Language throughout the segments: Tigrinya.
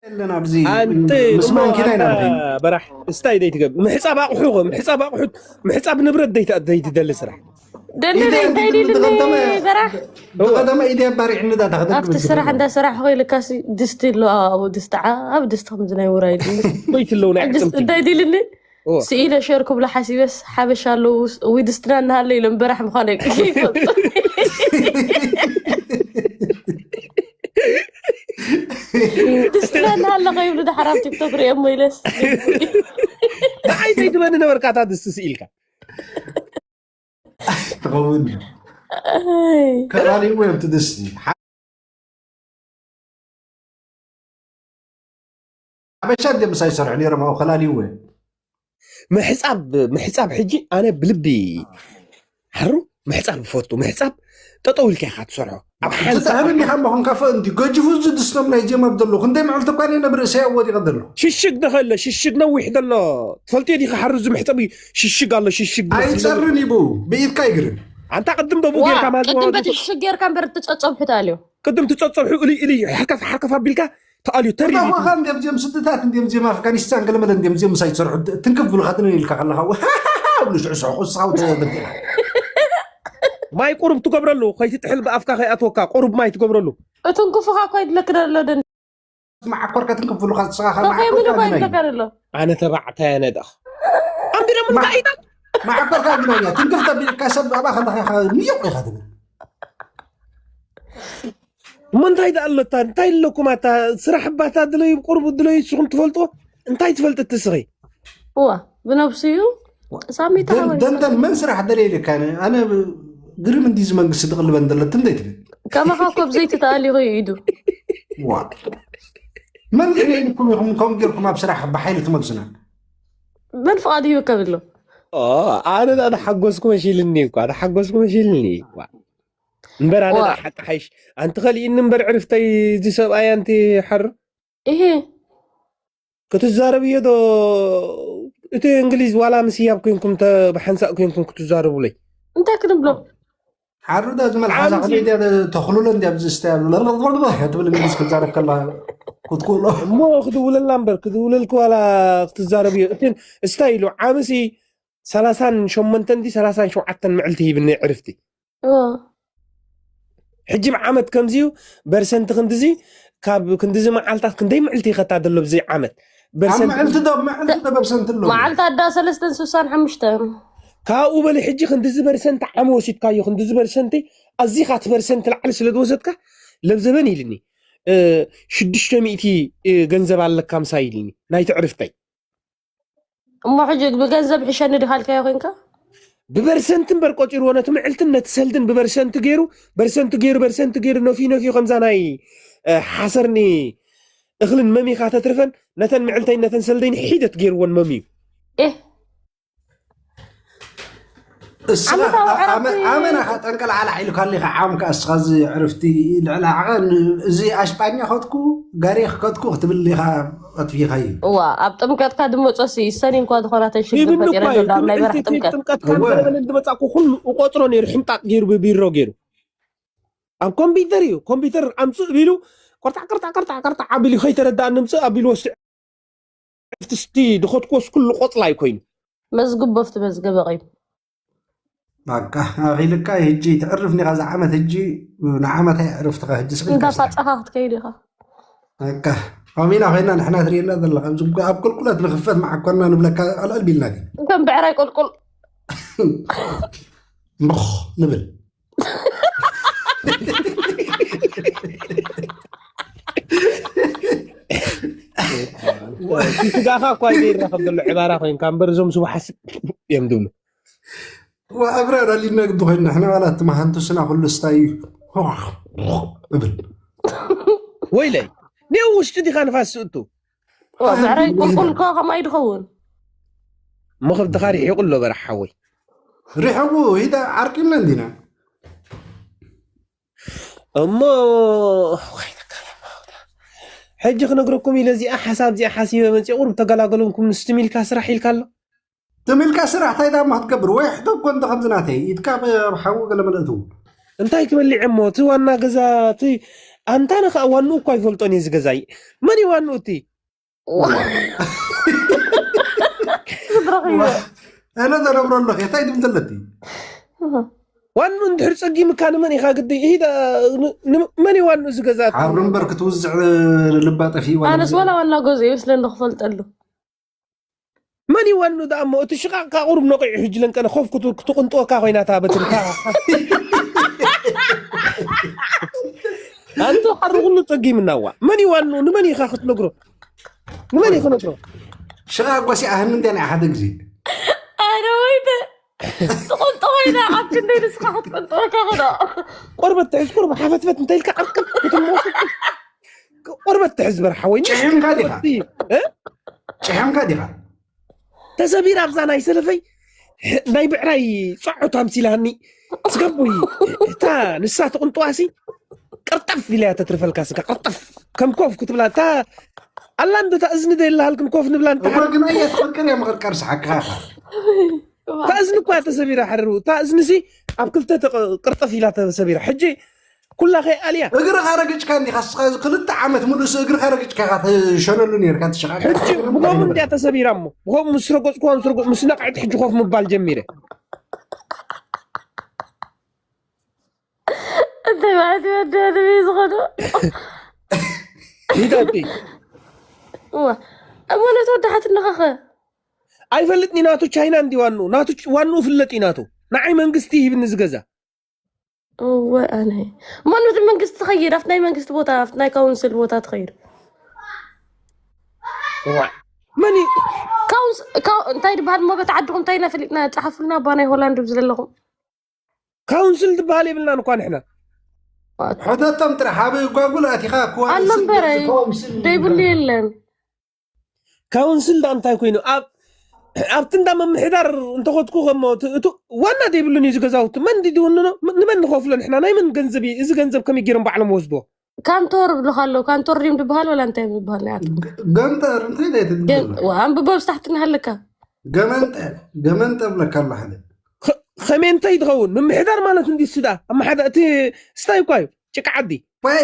ኣለና ኣብዚ ኣንቲ ምስማን እሞ ኪዳ ኢና ኣንታ ንኸይድ። በራሕ እስታይ ደይ ትገብ ምሕጻብ ኣቑሑ ምሕጻብ ኣቑሑት ምሕጻብ ንብረት ደይ ተ- ደይ ትደሊ ስራሕ ደንደነ ኢደን እንታይ ዲሉ ተቐደመ በራሕ ተቐደመ ኢደ ባሪዕኒ ዳ ተኸደት ኣብቲ ስራሕ እንዳ ስራሕ ኮይልካሲ ድስቲ ኣሎ ኣብኡ ድስቲ ዓብ ድስቲ ከምዚ ናይ ውራይ ድስቲ ኮይትለው ናይ ድስቲ ዕጽምቲ እንታይ ዲልኒ እወ። ስኢለ ሸር ክብሎ ሓሲበስ ሓበሻ ኣለዉ ስ- ዊ ድስትና እናሃለ ኢሎም በራሕ ምዃነ ይፈልጡ ድስትና እናሃለ ከይብሉ ዳሕር ኣብ ቲክቶክ ሪኦሞ ኢለስ ንዓይ ዘይትበኒ ነበርካ እታ ድስቲ ስኢልካ ትኸውን ኣይ፣ ከላሊዎ እዮም እቲ ድስቲ ሓበሻ እንደ ምሳይ ይሰርሑ ነይሮም ኣብኡ ከላሊዎ እዮም ምሕፃብ ምሕፃብ ሕጂ ኣነ ብልቢ ሓሩ ምሕፃብ ይፈቱ ምሕፃብ ጠጠው ኢልካ ኢካ ትሰርሖ ኣብ ሓንሳ ትጥሕን እንዲኻ እሞ ክንከፍእ እንዲ ገጅፉ እዚ ድስቶም ናይ ጀማብ ዘለዉ ክንደይ መዕልቲ እኳ ነብርእሰይ ኣወዲቐ ዘሎ ሽሽግ ደኸለ ሽሽግ ነዊሕ ደሎ ትፈልጥዮ ዲኻ ሓሩ እዚ መሕፀቢ ሽሽግ ኣሎ ሽሽግ ድረስ ኣለዎ። ኣይፀርን ይቡ ብኢድካ ይግርን ኣንታ ቅድም ደቡ ዋ ጌርካ ማለት ቅድም ነው። በቲ ሽሽግ ጌርካ እምበር ትፀፀብሑ ትኣልዮ ቅድም ትፀፀብሑ እልይ እልይ ሓርከፍ ሓርከፍ ኣቢልካ ተኣልዩ ተር እባ ኢሉ ኸ እንዲም ጀም ስድታት እንዲም ጀም ኣፍጋኒስታን ገለመለ እንዲም ጀም ምሳይ ትሰርሑ ትንክፍ ብሉኻ ትንን ኢልካ ከለኻ ብሉ ሽዑ ስሕቁ ስኻው ተበዲኻ ማይ ቁሩብ ትገብረሉ ከይትጥሕል ብኣፍካ ከይኣትወካ ቁሩብ ማይ ትገብረሉ እትንክፉኻ እኮ ይድለክ ደሎ ደን መዓኮር ከትንክፍ ብሉኻ ንስኻ ካብ መዓኮር ከይብሉ እኮ ካግናይ ይብለካ ደሎ ኣነ ተባዕታይ ኣነ ደኣ ኣንቢሮም እንታይ ኢሎም መዓኮር ካግናይ ትንክፍ ተቢልካ ሰብ ኣብኣ ከለኻ ኢኻ ንዮቕ ኢኻ ትብል እሞ እንታይ ደኣ ኣሎ እታ እንታይ ኣለኩም ኣታ ስራሕ እባ እታ ድለዩ ቁሩብ ድለዩ ንስኹም ትፈልጥዎ እንታይ ትፈልጢ ትስኺ እዋ ብነብሱ እዩ ሳሚታ ሓወይ ደንደን መን ስራሕ ደለየ ኢልካ ኣነ ግርም እንዲ እዚ መንግስቲ ትቕልበን ዘለትን ደይ ትብል ከማኻ ኮብ ዘይቲ ተኣሊኹ እዩ ኢዱ ዋ መን ኢለ ኢልኩም ኢኹም ከምኡ ጌርኩም ኣብ ስራሕ ብሓይሊ ትመልሱና መን ፍቓድ ይህብከ ብሎ ኣነ ዳ ሓጎስኩ መሺልኒ እኳ ዳ ሓጎስኩ መሺልኒ እምበር ኣነ ዋ። ደኣ ሓቂ ሓይሽ ኣንቲ ከሊእኒ እምበር ዕርፍተይ እዚ ሰብኣይ ኣንቲ ሓር እሄ ክትዛረብዮ ዶ እቲ እንግሊዝ ዋላ ምስ ህያብ ኮንኩም ተ- ብሓንሳእ ኮንኩም ክትዛረቡለይ እንታይ ክንብሎ ሓሩ ዳ ዝመልሓዛ ሓንቲ ከመይ ድያ ተኽሉለ እንዲያ ብዝስተ ትብል እንግሊዝ ክትዛረብ ከላ ክትክእሎ እሞ ክድውለላ እምበር ክድውለልክ ዋላ ክትዛረብዮ እቲ እስታይ ኢሉ ዓምሲ ሰላሳን ሸሞንተን ዲ ሰላሳን ሸውዓተን ምዕልቲ ሂብኒ ዕርፍቲ እዎ። ሕጂ ብዓመት ከምዚዩ በርሰንቲ ክንድዚ ካብ ክንድዚ መዓልታት ክንደይ ምዕልቲ ይኸታ ደሎ ብዚ ዓመት ኣብ በርሰንቲ ምዕልቲ ዶ ምዕልቲ ዶ በርሰንቲ ኣሎ መዓልቲ ኣዳ ሰለስተን ስሳን ሓሙሽተን ካብኡ በሊ ሕጂ ክንድዚ በርሰንቲ ዓመ ወሲድካዮ ክንድዚ በርሰንቲ ኣዚኻ እቲ በርሰንቲ ላዕሊ ስለ ዝወሰድካ ለብዘበን ኢልኒ እ፣ ሽዱሽተ ሚእቲ እ፣ ገንዘብ ኣለካ ምሳይ ኢልኒ ናይቲ ዕርፍተይ እሞ ሕጂ ብገንዘብ ሕሸኒ ድኻልካዮ ኮንካ ብበርሰንት እምበር ቆፂርዎ ነቲ ምዕልትን ነቲ ሰልድን ብበርሰንት ገይሩ በርሰንት ገይሩ በርሰንት ገይሩ ነፊ ነፊ ከምዛ ናይ እ፣ ሓሰርኒ እኽልን መሚኻ ተትርፈን ነተን ምዕልተይን ነተን ሰልደይን ሒደት ገይርዎን መምዩ ኤህ እስኻ ዓመታዊ ዕረፍቲ ኣመና ኻ ጠንቀል ዓላዕ ኢሉ ካሊኻ ዓም ከኣ እስኻ እዚ ዕርፍቲ ልዕሊ ዓቐን እዚ ኣሽጳኛ ከትኩ ጋሬ ከትኩ ክትብል ኢኻ ኣጥፊኻዩ እዋ ኣብ ጥምቀትካ ድመጾ ሲ ሰኒ እንኳ ዝኾናተን ሽግር ይብሉ እኮ ፈጢረ እዩ። ዘሎ ኣብ ናይ በራሕ ትምዕልቲ ጥምቀት ጥምቀት ካብ እወ። ገለመለ ዝመጻእኩ ኩሉ እቆጽሮ ነይሩ ሕምጣጥ ገይሩ ብቢሮ ገይሩ ኣብ ኮምፒተር እዩ ኮምፒተር ኣምፅእ ቢሉ ቅርጣዕ ቅርጣዕ ቅርጣዕ ቅርጣዕ ኣቢሉ ከይተረዳእኒ ምፅእ ኣቢሉ ወስዱ ዕርፍቲ ስቲ ድኸድኩዎስ ኩሉ ቆፅላይ ኮይኑ መዝግቦ ኣብቲ መዝገበ ቐይሙ በቃ ኣኺልካ ሕጂ ተዕርፍ ኒኻ ዝዓመት ሕጂ ንዓመታይ ዕርፍትኻ ሕጂ ስቕ ኢልካ ስራሕ። እንዳፋጻኻ ክትከይድ ኢኻ በቃ ከምኡ ኢና ኮይና ንሕና ትርእየና ዘለኻ ኣብዚ እኮ ኣብ ቁልቁለት ንኽፈት መዓኮርና ንብለካ ኣልኣል ቢልና ግን ከም ብዕራይ ቁልቁል ምኽ ንብል ስጋኻ እኳ ዘይረኸብ ዘሎ ዕባራ ኮይንካ እምበር እዞም ስቡሓት እዮም ዝብሉ ኣብረ ዳሊና ግዲ ኮይና ንሕና ዋላ እቲ መሃንቱስና ኩሉ ስታይ እዩ እብል ወይለይ ኔው ውሽጢ ዲኻ ንፋስ ስእቱ ብዕራይ ቁልቁል ከ ከማይ ድኸውን እሞ ከብድኻ ሪሒቑ ኣሎ በራሕ ሓወይ ሪሐቡ ሂዳ ዓርቂና እንዲና እሞ ሕጂ ክነግረኩም ኢለ እዚኣ ሓሳብ እዚኣ ሓሲበ መፅእ ቁሩብ ተገላገለምኩም ንስትም ኢልካ ስራሕ ኢልካ ኣሎ ትም ኢልካ ስራሕ እንታይ ዳማ ክትገብር ወይ ሕቶ እኮ እንተ ከምዚ ናተይ ኢድካ ኣብ ሓዊ ገለ መለ እትው እንታይ ክበሊዕ እሞ እቲ ዋና ገዛ እቲ ኣንታነ ከዓ ዋንኡ እኳ ይፈልጦን እዩ ዝገዛይ። መን እዩ ዋንኡ እቲ? ስድረኺ ኣነ ተነብሮ ኣለኹ እንታይ ድም ዘለቲ ዋንኡ እንድሕር ፀጊምካ ንመን ኢኻ ግዲ ኢሂዳ? መን እዩ ዋንኡ ዝገዛ? ሓሩ እምበር ክትውዝዕ ልባ ጠፊእዋ ኣነስ ዋላ ዋና ገዝኡ ይመስለኒ ክፈልጠሉ። መን እዩ ዋንኡ ደኣ እሞ እቲ ሽቓቕ ካ ቁሩብ ነቒዑ ሕጂ ለንቀነ ኮፍ ክቱ- ክትቕንጥወካ ኮይና እታ በትሪ እታ ኣንተ ሓሩ ኩሉ ፀጊምናዋ። መን እዩ ዋንኡ? ንመን ኢኻ ክትነግሮ? ንመን እዩ ክነግሮ? ሽቓ ጓሲኣ ህኒ እንዲያ ናይ ሓደ ግዜ ኣረ ወይተ ትቕንጦ ኮይና ኣብ ክንደይ ንስኻ ክትቅንጦ ከኽዶ ቆርበት ትሕዝ ቁሩብ ሓፈትፈት እንተ ኢልካ ዓርቅብ ክትመሱ ቆርበት ትሕዝ በርሓ ወይ ጭሕምካ ዲኻ ጭሕምካ ዲኻ ተሰቢራ ኣብዛ ናይ ሰለፈይ ናይ ብዕራይ ጸዖት ኣምሲላኒ ስገቡይ እታ ንሳ ትቕንጥዋሲ ቅርጠፍ ኢላ እያ ተትርፈልካ ስጋ ቅርጠፍ ከም ኮፍ ክትብላ እታ ኣላ እንዶ እታ እዝኒ ደየላሃልክን ኮፍ ንብላ እንተ እሞ ግን ኣየ ትቕርቅር እያ ምቕርቀር ሰሓቅኻ ኢኻ እታ እዝኒ እኳ ተሰቢራ ሕርሩ እታ እዝኒሲ ኣብ ክልተ ተቕ- ቅርጠፍ ኢላ ተሰቢራ ሕጂ ኩላ ከይኣልያ እግርኻ ረግጭካ እንዲኻ ስኻ እዚ ክልተ ዓመት ሙሉእ እግርኻ ረግጭካ ኢኻ ትሸነሉ ነርካ ትሸቃ ሕጂ ብኸምኡ እንዲያ ተሰቢራ እሞ ብኸምኡ ምስ ረገፅኩዋ ምስ ረገ- ምስ ነቕዕት ሕጂ ኮፍ ምባል ጀሚረ እንታይ ማለት እዩ ወዲ ወድቢ ዝኾኑ ሂዳቲ እዋ እሞ ነቲ ወዳሓት እንኻኸ ኣይፈልጥኒ ናቱ ቻይና እንዲ ዋኑ ናቱ ች- ዋኑ ፍለጥ እዩ ናቱ ንዓይ መንግስቲ ይህብኒ ዝገዛ እወ ኣነ እሞ ነቲ መንግስቲ ትኸይድ ኣብቲ ናይ መንግስቲ ቦታ ኣብቲ ናይ ካውንስል ቦታ ትኸይድ መን እዩ? ካውንስ ካው- እንታይ ዝበሃል እሞ በቲ ዓድኹም እንታይ ኢና ፈሊጥና ፃሓፉልና ባ ናይ ሆላንድ ዘለኹም ካውንስል ዝበሃል የብልናን እኳ ንሕና ሕተቶም ጥራሕ ኣብ ጓጉል ኣቲኻ ክዋ ኣሎ እምበረ ደይብሉ የለን ካውንስል ዳ እንታይ ኮይኑ ኣብ ኣብቲ እንዳ ምምሕዳር እንተኸድኩ ከሞ እቲ- እቲ ዋና ደይብሉን እዩ ዝገዛውቲ መን ድድውንኖ ንመን ንኸፍሎ ንሕና ናይ መን ገንዘብ እዩ እዚ ገንዘብ ከመይ ገይሮም ባዕሎም ወስድዎ ካንቶር ብልካ ኣለዉ ካንቶር ድም ዝበሃል ወላ እንታይ ዝበሃል ናያት ገንጠር እንታይ ናይ ትግል ኣንብቦ ብስታሕቲ እናሃለካ ገመንጠ ገመንጠ ብለካ ኣሎ ሓደ ከመይ እንታይ ትኸውን ምምሕዳር ማለት እንዲ ስዳ ኣመሓዳ እቲ ስታይ እኳ እዩ ጭቃ ዓዲ ወይ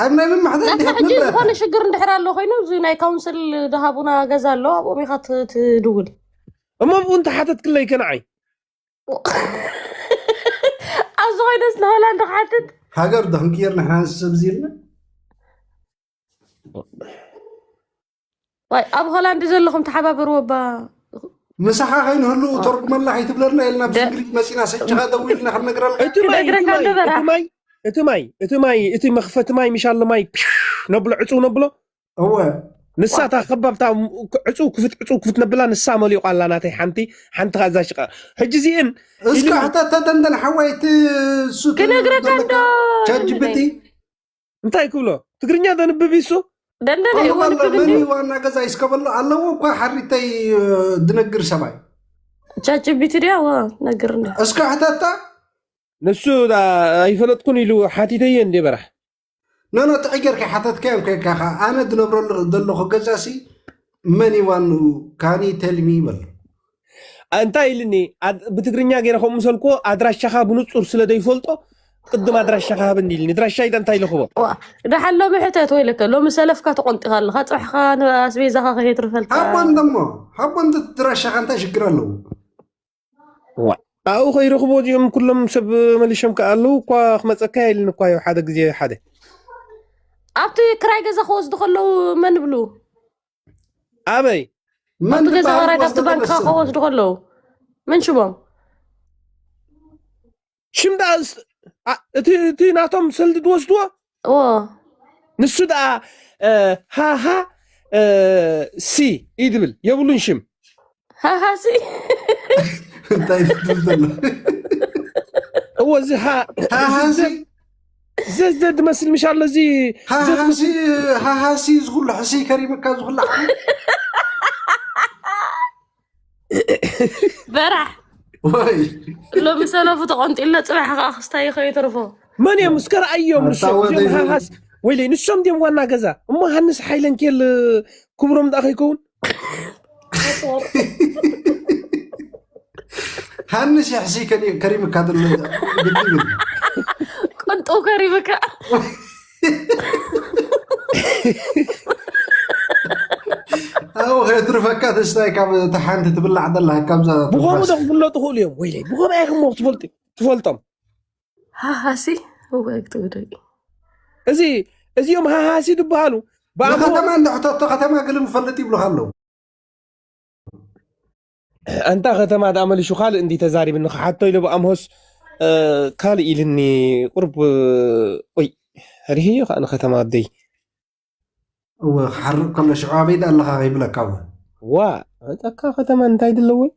ኣብ ናይ ምምሕዳር ናትካ ድሕር ሕጂ ንብረት ዝኾነ ሽግር እንድሕር ኣሎ ኮይኑ እዚ ናይ ካውንስል ዝሃቡና ገዛ ኣሎ ኣብኦም ኢካ ት- ትድውል እሞ ብኡ እንተሓተትክለይ ከነዓይ ኣብዚ ኮይነስ ንሆላንድ ክሓትት ሃገር ዶ ክንቅየር ንሕና ንሰብ ዝልና ዋይ ኣብ ሆላንድ ዘለኹም ተሓባበርዎ ባ ምሳኻ ከይንህሉ ተርጉመላ ከይትብለልና ኢልና ብዝንግሪት መፂና ሰጅኻ ደው ኢልና ክንነግረልካ እቲ ማይ ክነግረካ እቲ ማይ- ነበረ። እቲ ማይ እቲ ማይ እቲ ማይ እቲ መኽፈቲ ማይ ምሻሎ ማይ ፒው ነብሎ ዕፁው ነብሎ እወ ንሳ እታ ከባብታ ዕፁው ክፍት ዕፁው ክፍት ነብላ ንሳ መሊቋ ኣላ ናተይ ሓንቲ ሓንቲ ኻዛ ሽቃ ሕጂ እዚእን እስከ ሕተተ ደንደን ሓዋይ እቲ እሱ ክነግረካ እንዶ ቻጅብቲ እንታይ ክብሎ ትግርኛ ዘንብብ ይሱ ደንደን ኣሎ ይኮን ኣሎ ክብል መን እንዲ ዋና ገዛ ይስከበሎ ኣለዎ እኳ ሓሪተይ ድነግር ሰብኣይ ቻጅቢቲ ድያ ዋ ነግርኒ እስከ ሕተታ ንሱ ዳ ኣይፈለጥኩን ኢሉ ሓቲተየ እንዴ በራሕ ነኖ ጥዕይ ጌርካ ሓተትካዮም ከይካ ከ ኣነ ድነብረሉ ዘለኹ ገዛሲ መን ይዋኑ ካኒ ተልሚ ይበል እንታይ ኢልኒ ኣድ- ብትግርኛ ገይረ ከምኡ ምሰልክዎ ኣድራሻኻ ብንፁር ስለ ዘይፈልጦ ቅድም ኣድራሻኻ ሃብኒ ኢልኒ ድራሻይ እንታይ ልኽቦ ዋ፣ ደሓን ሎሚ ሕተት ወይለከ ሎሚ ሰለፍካ ተቆንጢኻ ኣለኻ ፅሕኻ ኣስቤዛኻ ከየትርፈልካ ሃቦን ደሞ ሃቦን ድራሻኻ እንታይ ሽግር ኣለዎ ዋ ኣብኡ ከይረኽቦ እዚኦም ኩሎም ሰብ መሊሾም ከ ኣለዉ እኳ ክመፀካ ኢልኒ እኳ ዮ ሓደ ግዜ ሓደ ኣብቲ ክራይ ገዛ ክወስዱ ከለዉ መን ብሉ ኣበይ መን ኣብቲ ገዛ ዝበሃል ክራይ ወስዶ ካብቲ ባንክኻ ተነስቶ? ክወስዱ ከለዉ መን ሽሞም ሽም ደኣ ስ- ኣ- እቲ እቲ ናቶም ሰልዲ ትወስድዎ እዎ ንሱ ደኣ እ፣ ሃሃ እ፣ ሲ እዩ ድብል የብሉን ሽም ሃሃሲ እንታይ ትብል ዘሎ እዎ እዚ ሃ- ሃሃሲ ዘ- ዘ ድመስል ምሽ ኣሎ እዚ ሃሃሲ ሃሃሲ ዝኩሉ ሕሲ ከሪምካ ዝኩሉ በራሕ ወይ ሎሚ ሰለፉ ተቆንጢሎ ፅባሕ ከዓ ክስታይ ከይተርፎ መን እዮም እስከ ረኣዮም ንሶም ኣታወደ እዚኦም ይዘ- ሃሃስ ወይለይ ንሶም ድዮም ዋና ገዛ እሞ ሃንስ ሓይለንኬል ክብሮም ደኣ ከይከውን ሃንስ ሕሲ ከሪ- ከሪምካ ዘሎ ግዲ ይብል ቅንጡ ከሪምካ ኣብኡ ከየትርፈካ ተስታይ ካብ እታ ሓንቲ ትብላዕ ዘላ ካብዛ ብኸምኡ ትንፋስ። ዶ ክፍለጡ ክእሉ እዮም? ወይለይ፣ ብኸምኡ ኣይክሞ ክትፈልጡ ትፈልጦም። ሃሃሲ፣ እወ፣ ክትግደይ። እዚ፣ እዚኦም ሃሃሲ ዝበሃሉ ብኣምቦ ንከተማ እንድሕተቶ ከተማ ግልም ፈልጥ ይብሉኻ ኣለዉ። ኣንታ ከተማ ደኣ መሊሹ ካልእ እንዲ ተዛሪብኒ ክሓቶ ኢለ ብኣምሆስ፣ እ፣ ካልእ ኢልኒ ቁርብ፣ እ፣ ኦይ፣ ርህዮ ከኣ ንከተማ ኣደይ። እወ፣ ክሓርቕ ከሎ ሽዑ ኣበይ ደኣ ኣለኻ ከይብለካ እውን። ዋ፣ ኣንታ እካ ከተማ እንታይ ድለወይ?